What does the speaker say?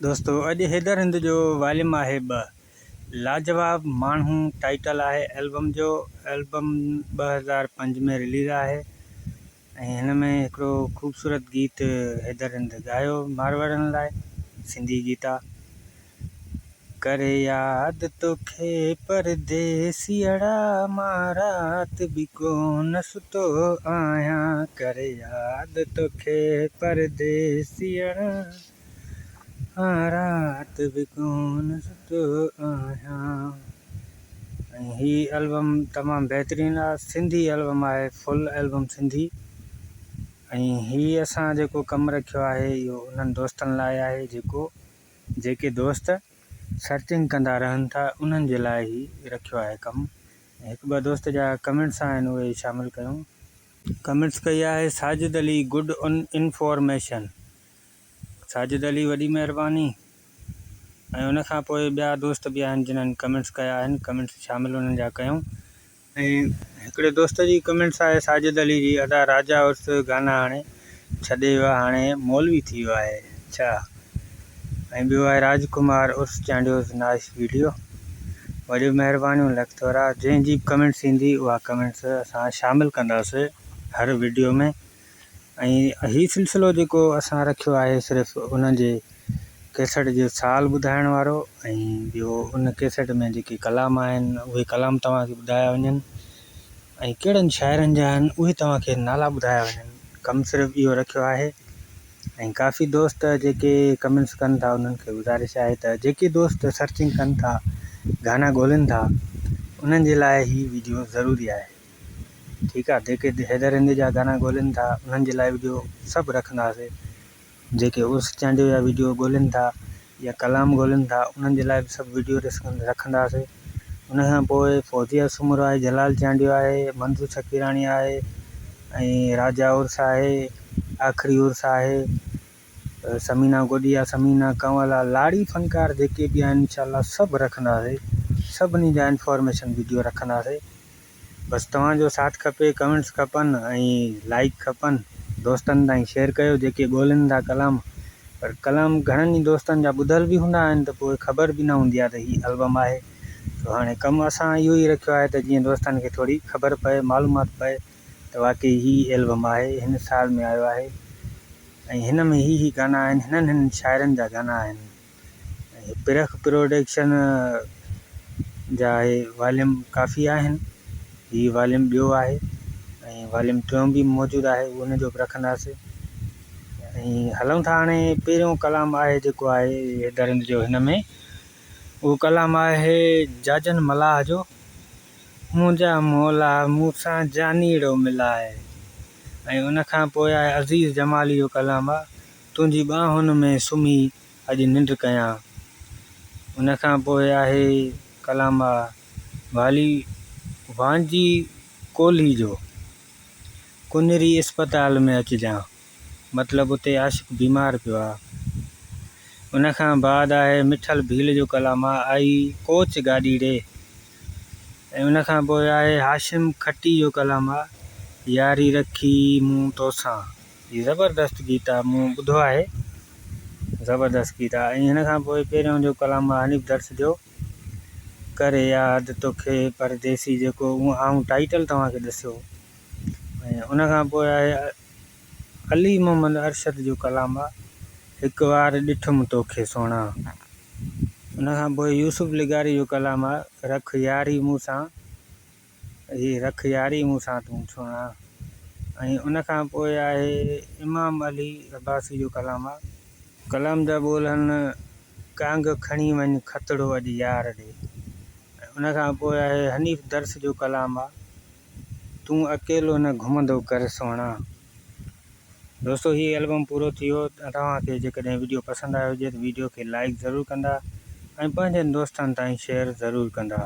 دوستو اڄ حيدر هند جو واليم آهي ٻه لاجواب ماڻهو ٽائيٽل آهي البم جو البم 2005 ۾ رليز آهي ۽ هن ۾ هڪڙو خوبصورت گيت حيدر هند ڳايو ماروئڙن لاء سنڌي گيت آ ڪري ياد توکي پرديسيئڙا مان رات به ڪونه ستو آهيان ڪري ياد توکي پرديسيئڙا مان رات به ڪونه ستو آهيان ۽ هي البم تمام بهترين آ سنڌي البم آهي فل البم سنڌي ۽ هي اسان جيڪو ڪم رکيو آهي اهو انهن دوستن لاء آهي جيڪو جيڪي دوست سرچنگ ڪندا رهن ٿا انهن جي لاء هي رکيو آهي ڪم ۽ هڪ ٻه دوست جا ڪمينٽس آهن اهي شامل ڪيون. ڪمينٽس ڪئي آهي Sajid Ali good information Sajid Ali وڏي مهرباني ۽ ان کان پوء ٻيا دوست به آهن جنھن ڪمينٽس ڪيا آهن ڪمينٽس شامل انهن جا ڪيون. ۽ هڪڙي دوست جي ڪمينٽس آهي ساجد علي جي ادا راجا عرس گانا هاڻي ڇڏي ويو آهي هاڻي مولوي ٿي ويو آهي ڇا ۽ ٻيو آهي راج ڪمار عرس چانڊيوز نائس ويڊيو وڏيون مهربانيون لک ٿورا جنهن جي به ڪمينٽس ايندي اها ڪمينٽس اسان شامل ڪنداسي هر ويڊيو ۾ ۽ هي سلسلو جيڪو اسان رکيو آهي صرف ان جي ڪيسٽ جو سال ٻڌائڻ وارو ۽ ٻيو ان ڪيسٽ ۾ جيڪي ڪلام آهن اهي ڪلام توهان کي ٻڌايا وڃن ۽ ڪهڙن شاعرن جا آهن اهي توهان کي نالا ٻڌايا وڃن ڪم صرف اهو رکيو آهي ۽ ڪافي دوست جيڪي ڪمينٽس ڪن ٿا انهن کي گذارش آهي ته جيڪي دوست سرچنگ ڪن ٿا گانا ڳولين ٿا انهن جي لاء هي ويڊيو ضروري آهي. ٺيڪ آ جيڪي حيدر هند جا گانا ڳولين ٿا انهن جي لاء وڊيو سڀ رکنداسي جيڪي عرس چانڊيو جا وڊيو ڳولين ٿا يا ڪلام ڳولين ٿا انهن جي لاء به سڀ وڊيو رکنداسي ان کان پوء فوزيه سومرو آهي جلال چانڊيو آهي منظور سکيراڻي آهي ۽ راجا عرس آهي آخري عرس آهي ثمينه گوڏي آ ثمينه ڪنول آ لاڙي فنڪار جيڪي به آهن انشاء الله سڀ رکنداسي سڀني جا انفارميشن وڊيو رکنداسي بس توهان جو ساٿ کپي ڪمينٽس کپن ۽ لائيڪ کپن دوستن تائين شيئر ڪيو جيڪي ڳولين ٿا ڪلام پر ڪلام گهڻن ئي دوستن جا ٻڌل به هوندا آهن ته پوء خبر به نه هوندي آهي ته هي البم آهي سو هاڻي ڪم اسان اهو ئي رکيو آهي ته جيئن دوستن کي ٿوري خبر پئي معلومات پئي ته واقعي هي البم آهي هن سال ۾ آيو آهي ۽ هن ۾ هي هي گانا آهن هنن هنن شاعرن جا گانا آهن. ۽ پرک پروڊڪشن جا اهي واليم ڪافي آهن. هي واليم ٻيو آهي ۽ واليم ٽيون به موجود آهي ان جو به رکنداسين ۽ هلون ٿا هاڻي پهريون ڪلام آهي جيڪو آهي حيدر هند جو هن ۾ اهو ڪلام آهي جاجن ملاح جو منهنجا مولا مون سان جانيڙو ملاء ۽ ان کان پوء آهي عزيز جمالي جو ڪلام آ تنهنجي ٻانهن ۾ سمهي اڄ ننڊ ڪيان. ان کان پوء آهي ڪلام آ والي وانجي ڪولهي جو، ڪنري اسپتال ۾ اچجان. مطلب اتي عاشق بيمار پيو آ. ان کان بعد آهي مٺل ڀيل جو ڪلام آ آئي ڪوچ گاڏي ڙي. ۽ ان کان پوء آهي هاشم کٽي جو ڪلام آ ياري رکي مون توسان. هي زبردست گيت آ مون ٻڌو آهي زبردست گيت آ ۽ هن کان پوء پهريون جو ڪلام آ حنيف درس جو ڪري ياد توکي پرديسي جيڪو آئون ٽائيٽل توهان کي ڏسيو ۽ ان کان پوء آهي علي محمد ارشد جو ڪلام آ هڪ وار ڏٺم توکي سهڻا ان کان پوء يوسف لغاري جو ڪلام آ رک ياري مون سان هي رک ياري مون سان تون سهڻا ۽ ان کان پوء آهي امام علي عباسي جو ڪلام آ. ڪلام جا ٻول هن ڪانگ کڻي وڃ کتڙو اڄ يار ڏي ۽ ان کان پوء آهي حنيف درس جو ڪلام آ تون اڪيلو نه گهمندو ڪر سهڻا. دوستو هي البم پورو ٿي ويو توهان کي جيڪڏهن وڊيو پسند آيو هجي ته وڊيو کي لائيڪ ضرور ڪندا ۽ پنهنجن دوستن تائين شيئر ضرور ڪندا.